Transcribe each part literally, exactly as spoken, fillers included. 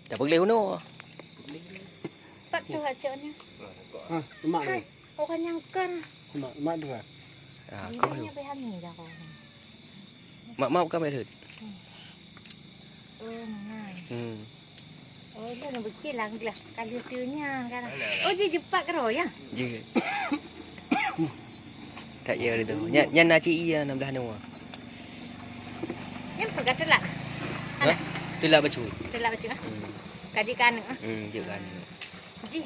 Dah boleh uno. Pat tu hak cok ni. Ha, lemak tu. Hai, orang nyang kan. Lemak, lemak tu lah. Ah, Ini kau. Hanya behani dah kau. Mak mau kau merhut. Hmm. Oh, mana? Hmm. Oh, dia nak bikin lah gelas kali tu nya kan. Oh, dia jepat kero ya? Ya. Tak ya tu. Nya, nya na cik iya enam belas nua. Nyan peugah teulak. Hah? Teulak bacut. Teulak bacut ah. Hmm. Kaji ka aneuk ah. Hmm, jeuet ka aneuk. Jih,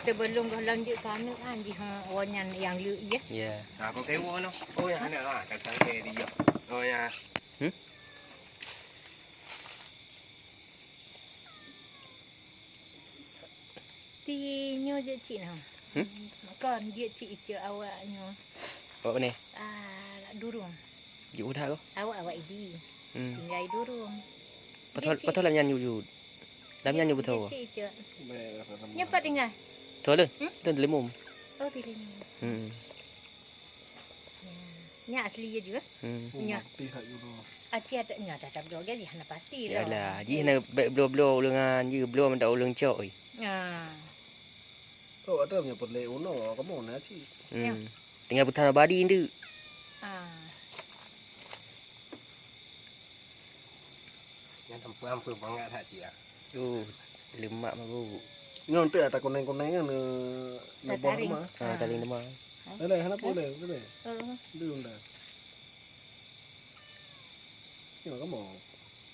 sebelum gohlom jeuet ka aneuk ah, jih ha, oh nyan yang le ya. Ya. Ha, kau kewo noh. Oh, yang aneuk ah, kacang ke dia. Oh, ya. Hmm? Ti nyoe jeuet cik nah. Hmm? Kon jeuet cik icok awak nyoe. Awak mana? Ah, Durong. Jeuet udah ko? Awak, awak idi. Hmm. Tinggai Durong. Patah, patah lam nyan jujut. Lam nyan jujut betul. Jeuet cik icok. Nyoe pat tinggai. Betul tu? Hmm? Tu limum. Oh, di limum. Hmm. Ya. Nya asli ya juga. Hmm. Nya. Pihak julu. Aci ada nya ada bloe gaji hana pasti lah. Yalah, jih na baik bloe-bloe ulungan je, bloe mendak ulung cok. Ha. Oh, ada punya perlek uno, kamu na cik. Hmm. Ya. Tinggal putar badi tu. Ha. Yang tempat apa bangat hak cik ah. Tu lemak mabuk. Nyoe tu ada kuning-kuning kan. Tataring. Ha, taring demam. Boleh, hana boleh, boleh. Heeh. Dia dah. Ya, kamu.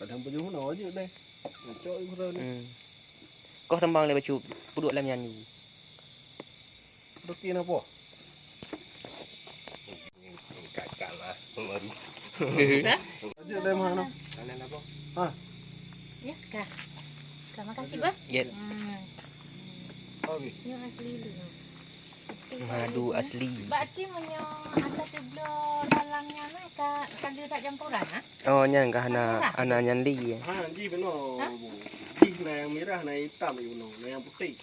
Kadang baju huna wajib deh. Ngacok ibu dah ni. Hmm. Kau tembang le bacut puduk lam nyan. Ruki napa? Kacang ah, mari. Dah? Aja deh mah no. Kanan apa? Ha. Ya, kah. Terima kasih bah. Ya. Hmm. Okey. Yang asli dulu. Madu asli. Bak cik meunyoe ata tubloe dalam nyan ka kali tak campuran ah? Oh, nyan ka hana, hana nyan li. Ha, ji beuna. Ha? Ji na yang merah, na yang hitam ji beuna, na yang putih.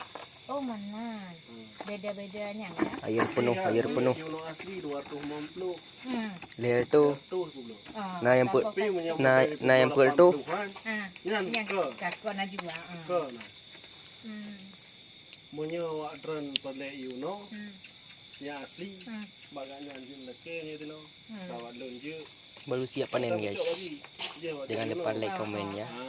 Oh, mana? Hmm. Beda-beda nyan kan? Air penuh, air penuh. Ji beuna asli dua ratus lima puluh. Hmm. Leher tu. Dua ratus lima puluh. Ah, na yang put-, na, na yang put tu. Ha. Nyan ke? Ka kon aju ah. Ke na. Hmm. Meunyoe awak droen peureulèe ié unoe, hmm, nyang asli, hmm, bak gobnyan jeuet lakèe nyoe tinoe, hmm, bak lôn jeuet. Baru siap panen, guys. Jangan lupa like, komen, ya. Ha,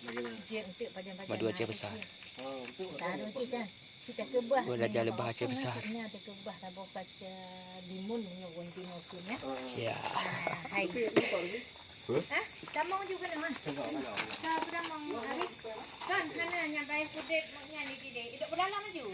lagèe nyan. Madu Aceh besar. Ha, betul. Taruh cit dah. Cit dah keubah. Gua dah jalan bah Aceh besar. Nya ada keubah, saboh kaca limun nyoe wong tinoe tu, ya. Ha. Siap. Ha, hai. Okey, nampak lagi? Hah? Tamong juga nama. Ka apa tamong hari? Kan hana nyang bayar kudet mak nyan di sini. Hidup berdalam aju.